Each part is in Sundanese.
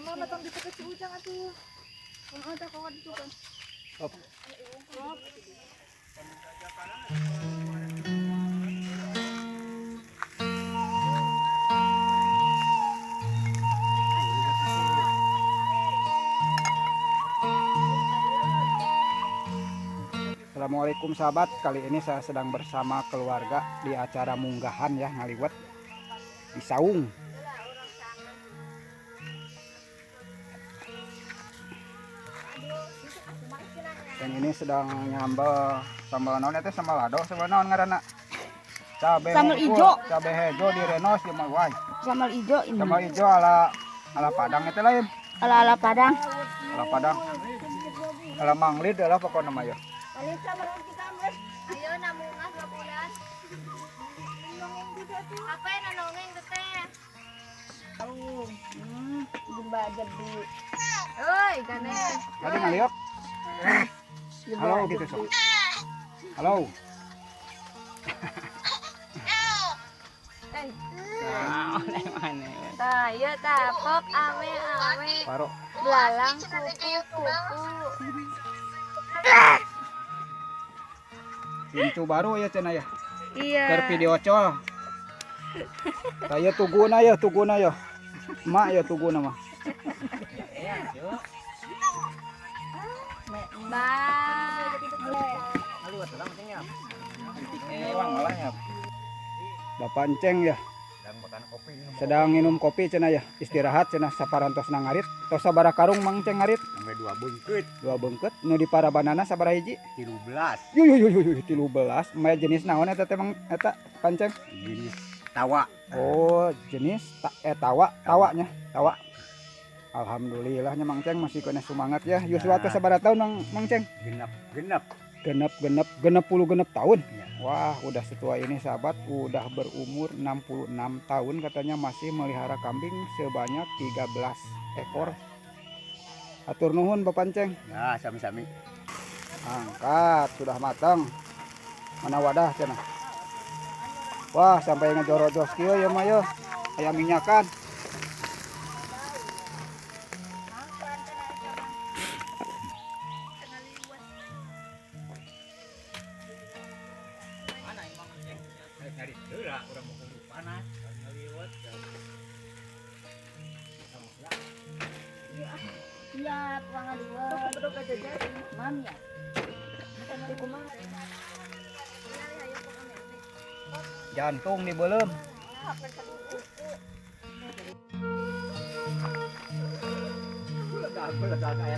Mama tong dipeket si Ujang atuh. Heeh, tah kok ditukan. Hop. Assalamualaikum sahabat, kali ini saya sedang bersama keluarga di acara munggahan ya, ngaliwet di saung. Dan ini sedang nyambel sambal naon eta, sambal lado, sambal naon ngaranna? Cabe sambal ijo, cabe hejo direnos jeung wae. Sambal ijo ini. Sambal ijo ala ala Padang eta lain. Ala ala Padang. Ala Padang. Ala manglid ala pokona mah ya. Ayo namungan 2 bulan. Apa yang nongeng teh? Jumba jadi. Oi, gane. Tadi ngaliok. Halo gitu sok. Halo. Tah, ieu tah pok ame ame. Paro. Belalang kuku kuku. Pintu baru ya cenah ya. Iya. Keur video call. Tah ieu tuguna ya, tuguna ya. Emak ya tuguna mah. Bapak Enceng ya. Sedang minum kopi cenah ya, istirahat cenah saparantos ngarit. Tos sabaraha karung Mang Ceng ngarit? Sampai 2 bengket. 2 bengket nu di parabanana sabaraha hiji? 13. Yuh yuh yuh yuh 13. Maya jenis naon eta teh Mang eta Panceng? Jenis tawa. Oh, jenis tawa, tawanya, tawa. Alhamdulillahnya Mang Ceng masih kena semangat ya. Yuswa teh sabaraha tahun Mang Ceng? Genep, genep. Genep, genep, 66 tahun. Ya. Wah, udah setua ini sahabat, udah berumur 66 tahun katanya masih melihara kambing sebanyak 13 ekor. Atur nuhun Bapak Enceng. Ya, sami-sami. Angkat, sudah matang. Mana wadah cenah? Wah, sampai ngejorojos kieu ya mah yo. Aya minyakan. Iya, tukang ngaliwet. Mam ya. Jantung dibelem.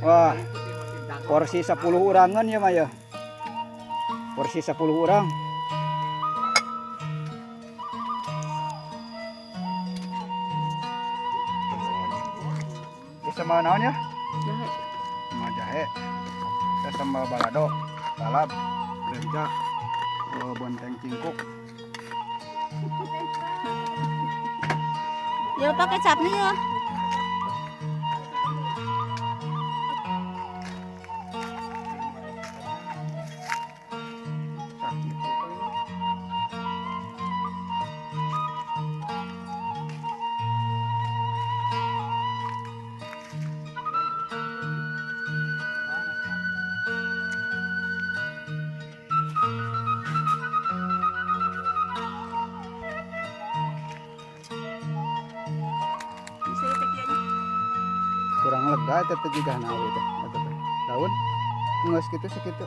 Wah, porsi 10 urangan ya Maya. Porsi 10 orang. Ini sambal naon ya? Jahe. Sambal jahe. Kita sambal balado, balap, lenca, bonteng cingkuk. Ya pakai kecapnya ya. Kurang lega teteh juga nah itu teh daun nggak segitu segitu.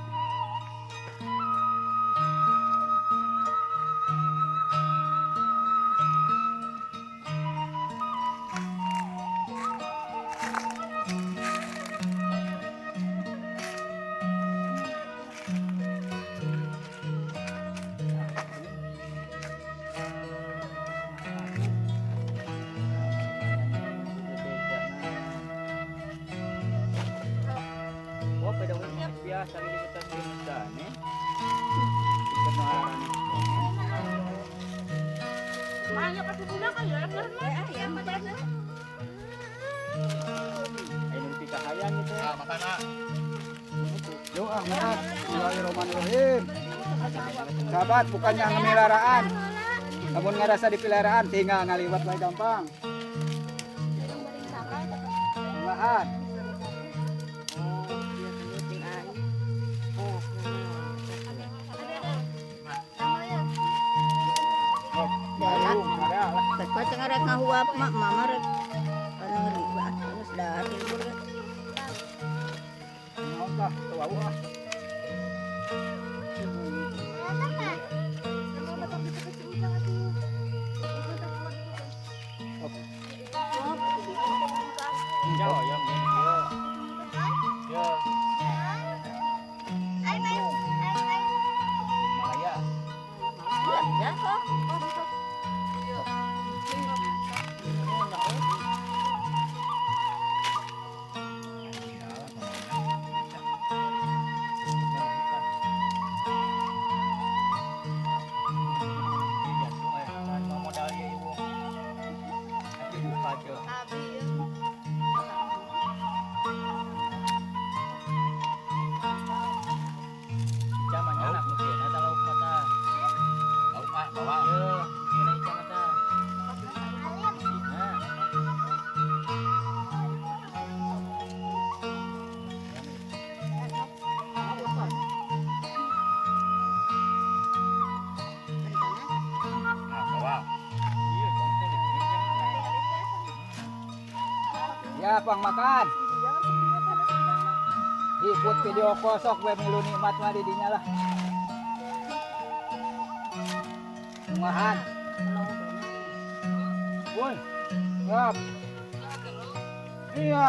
Doa makan. Bismillahirrahmanirrahim. Sahabat, bukannya ngemilaraan. Namun ngerasa dipilaraan tinggal ngaliwat wae gampang. Munggahan. Kau rek ngahuap mak mama rek ngeri bah geus dahar libur ge. Naon tah teu wawuh ah. Ya, pang makan. Ikut video kosok we milu nikmat mah di dinya lah. Mungahan. Woi. Siap. Iya.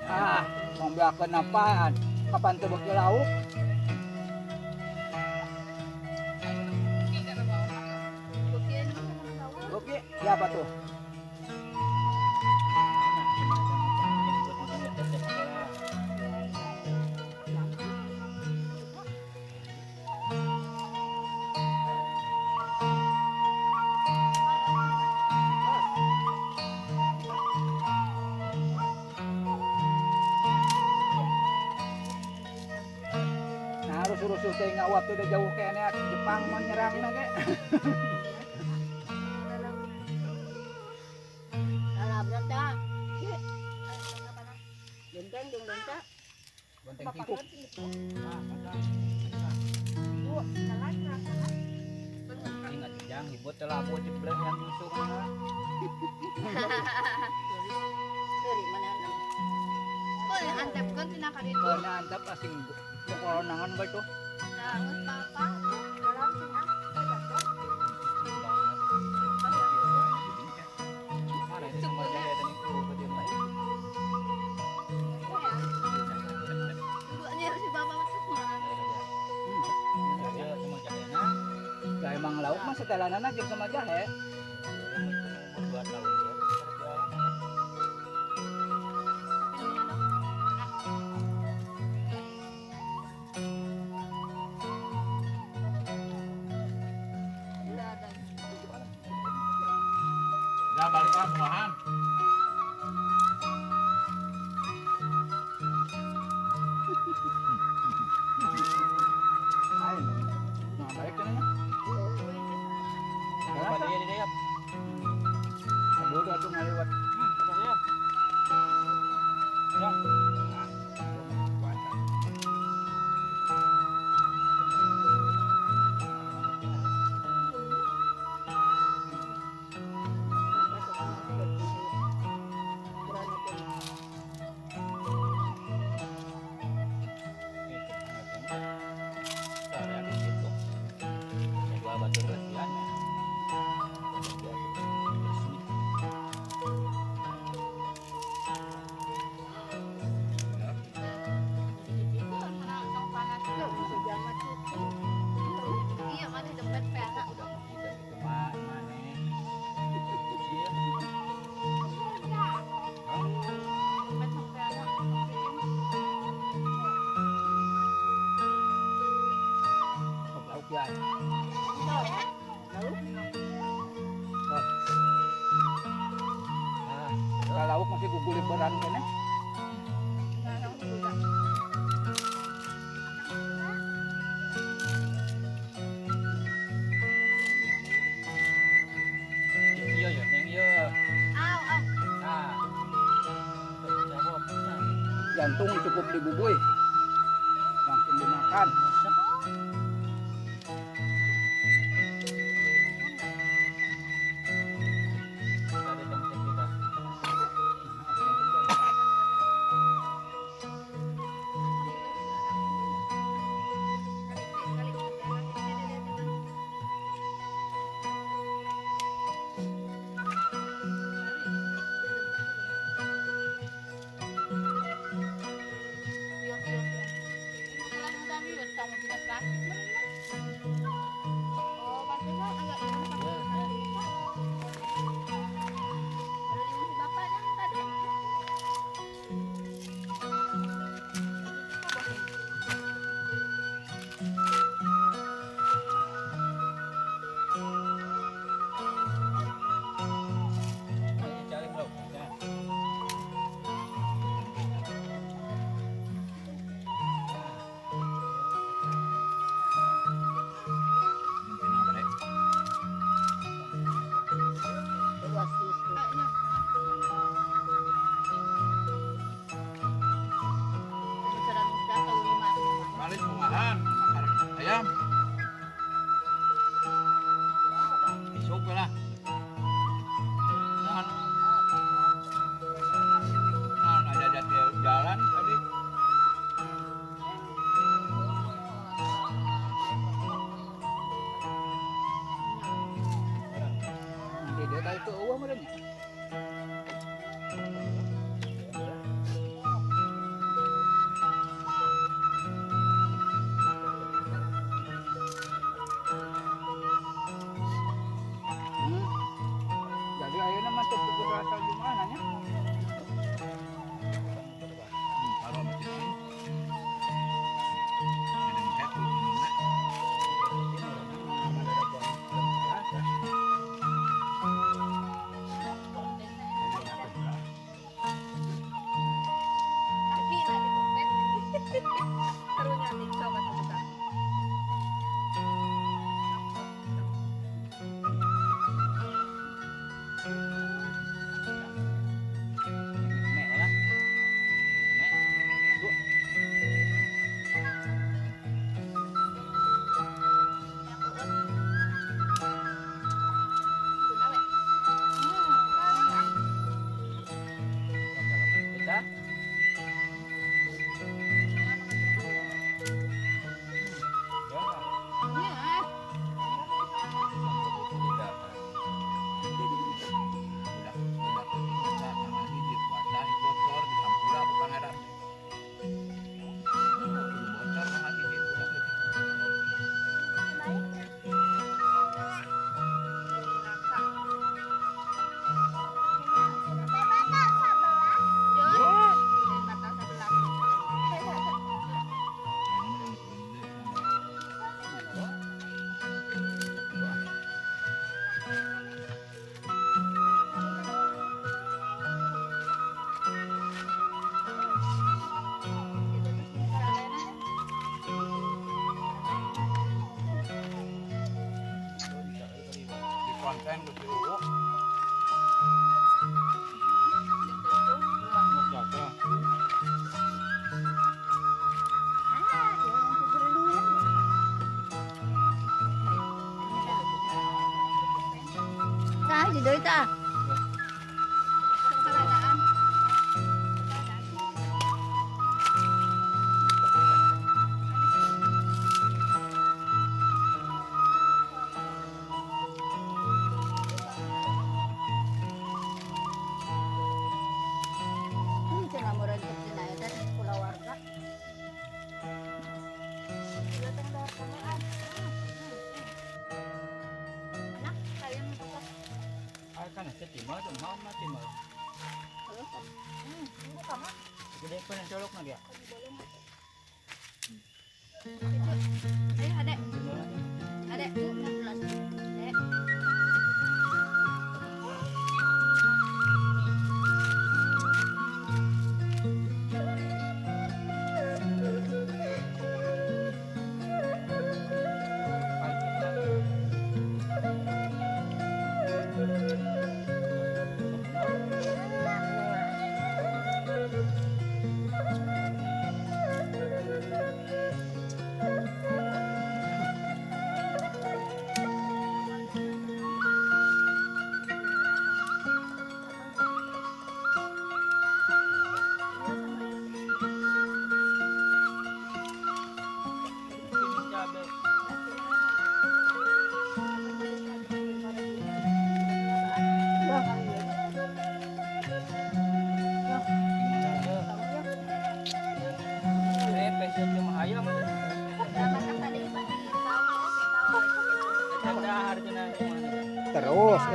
Ah, mau beakeun apaan? Kapan teu beuki lauk? Beuki siapa tuh? Rusuh teh ngawap tuh udah jauh kayaknya Jepang mau nyerang na kek. Salam dah. Benteng dong benteng. Benteng tingkup. Ingat jang ribut telah buat jebleng yang nyusuk. Dari mana? Oh, antep kan tina kali itu. Karena antep asing koronangan ba itu? Langut papa, dalam cenah. Ya emang lauk mah setelan aja sama jahe. Udah balik lah buahan. Ayo, nah balik kan ya? Balik ya deh ya. Bodoh tuh ngaliwat. Ya. Lauk masih gugulir beran kene. Iya ya, neng iya. Au, au. Ah. Jantung cukup dibubui. Langsung dimakan. Balik bungahan, makan ayam. Besok lah. Nah, ada jalan tadi. Nanti dia tahu ke uang merenya. Jadi ayeuna mah teu kudu rasa gimana nya? Kalau masih ini. Jadi konten gitu. Tah, di deui tah.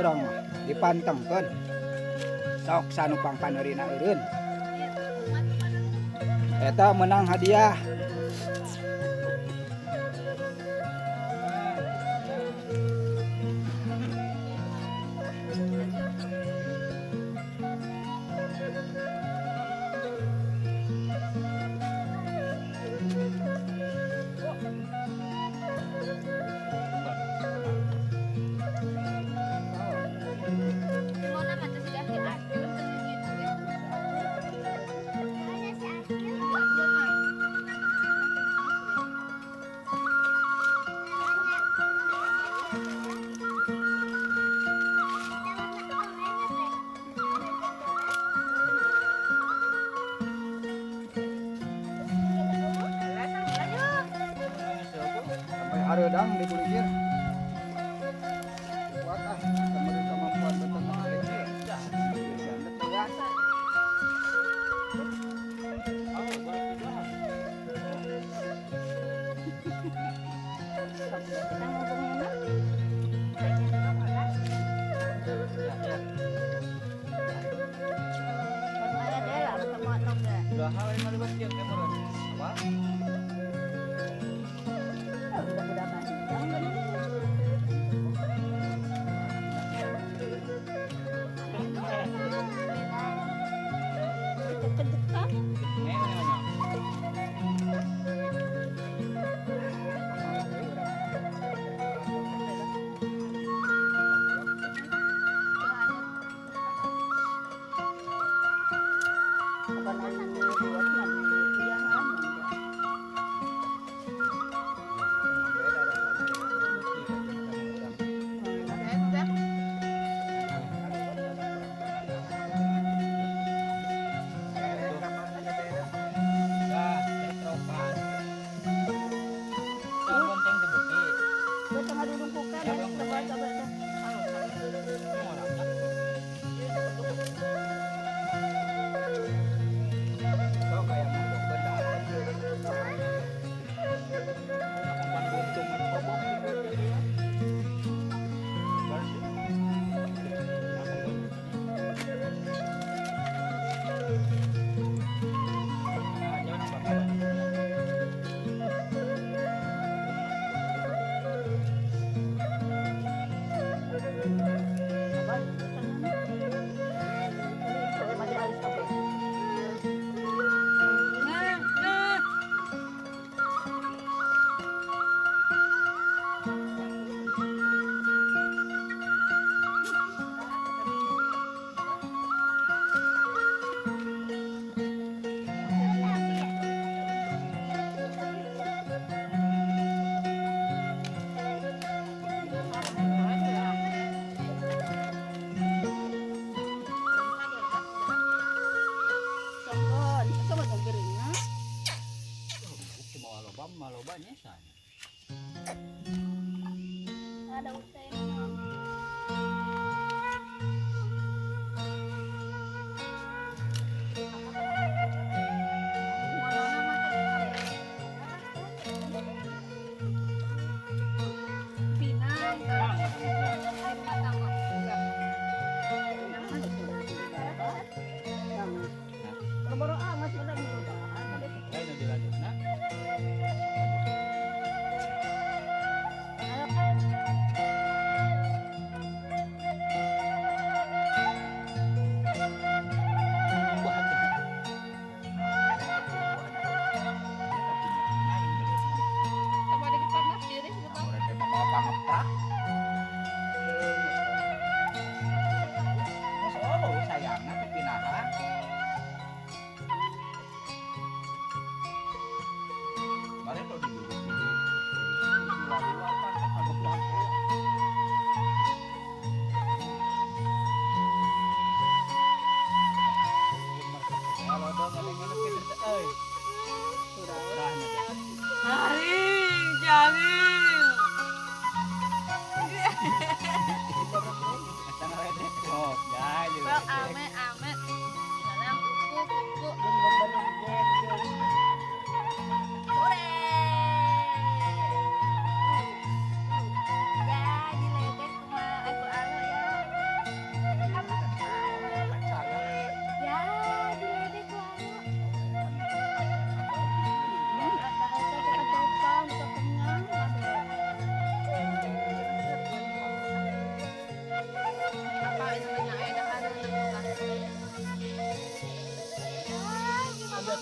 Urang mah dipantengkeun. Sok sanu pangpaneurina eureun. Eta menang hadiah. Hareudang dibulikir. Kuat ah, kemarin kemampuan beternak kecil.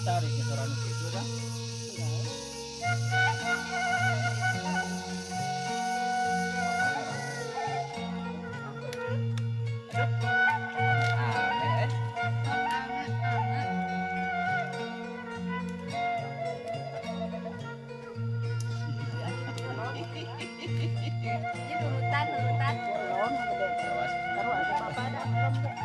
Tarik nyetor anu kitu dah. Aneh, eh. Ini urutan urutan. Belum gede. Awas. Taruh ada apa dah belum deh.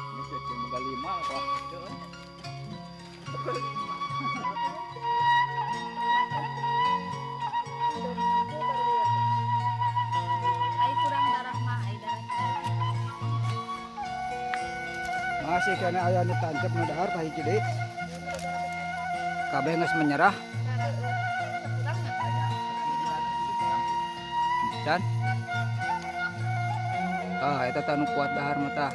Ini cecing boga lima apa? Ai kurang darah mah, ai darah. Masih kena aya nu tancep nu dahar tah hiji deui. Kabeh geus menyerah. Kurang nggak? Can. Ah, eta tah nu kuat dahar mah tah.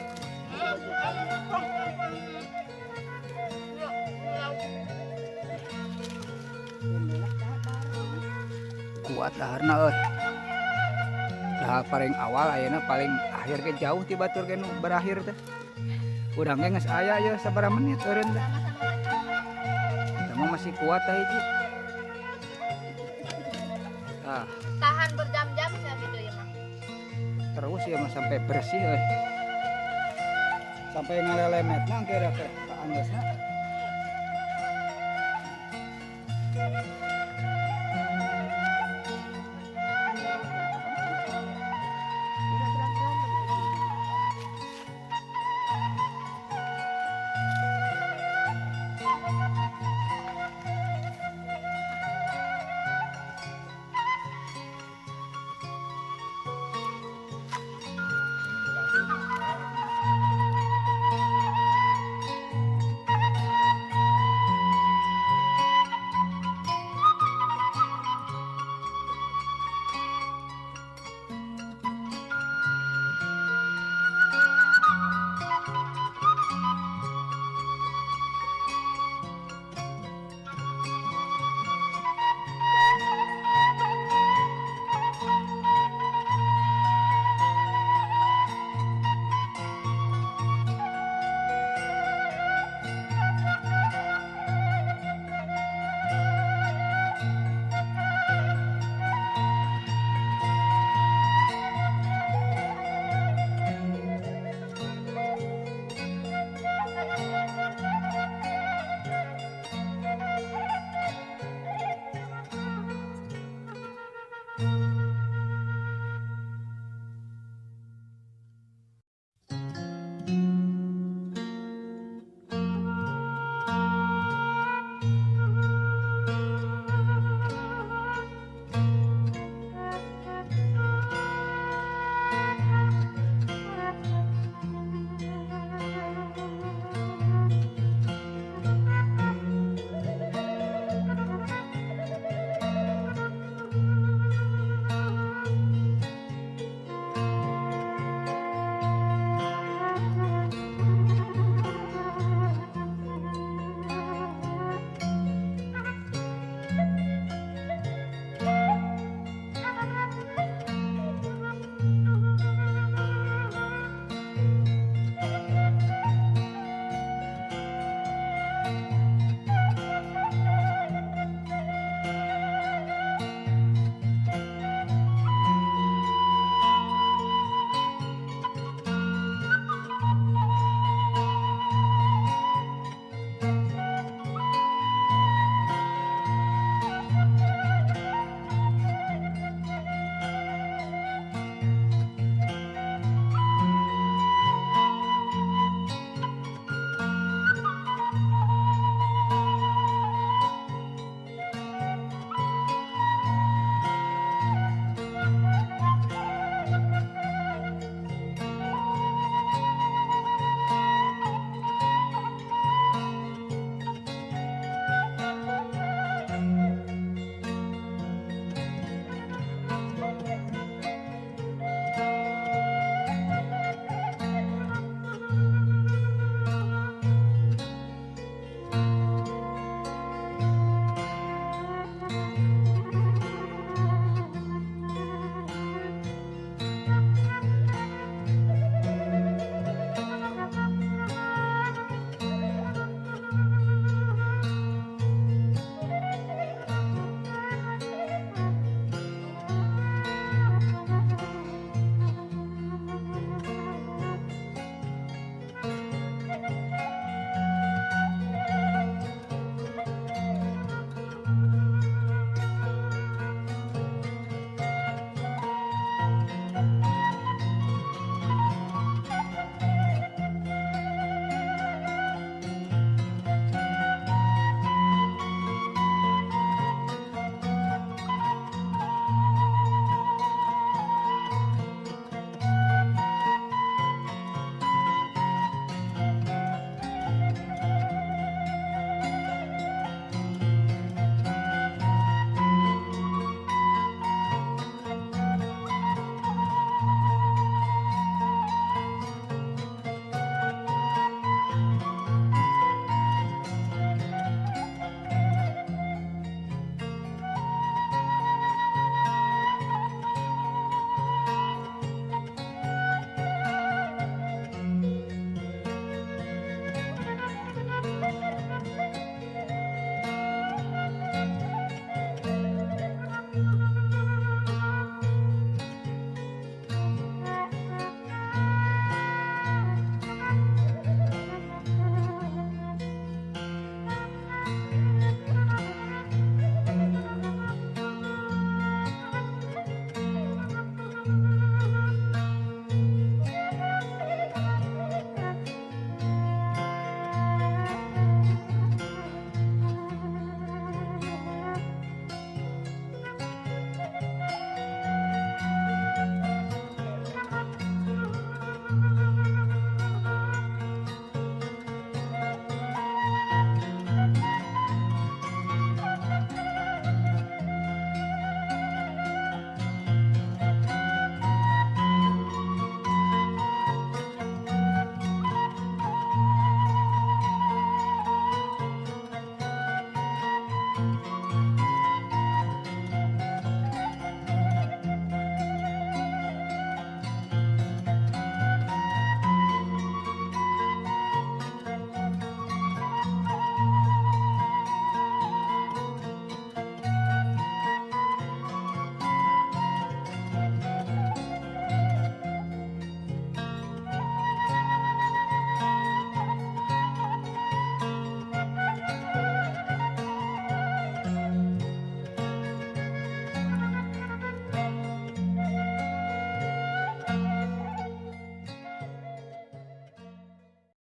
Kuat daharna euy. Dahar paling awal ayeuna paling akhir ge jauh ti batur ge nu berakhir teh. Urang ge geus aya ye sabaraha menit eureun teh. Eta mah masih kuat tah hiji. Tah, Tahan berjam-jam sih gitu ya mah. terus ya mah sampai bersih euy. Sampai ngalelemetna engke da teh ka anggeusna.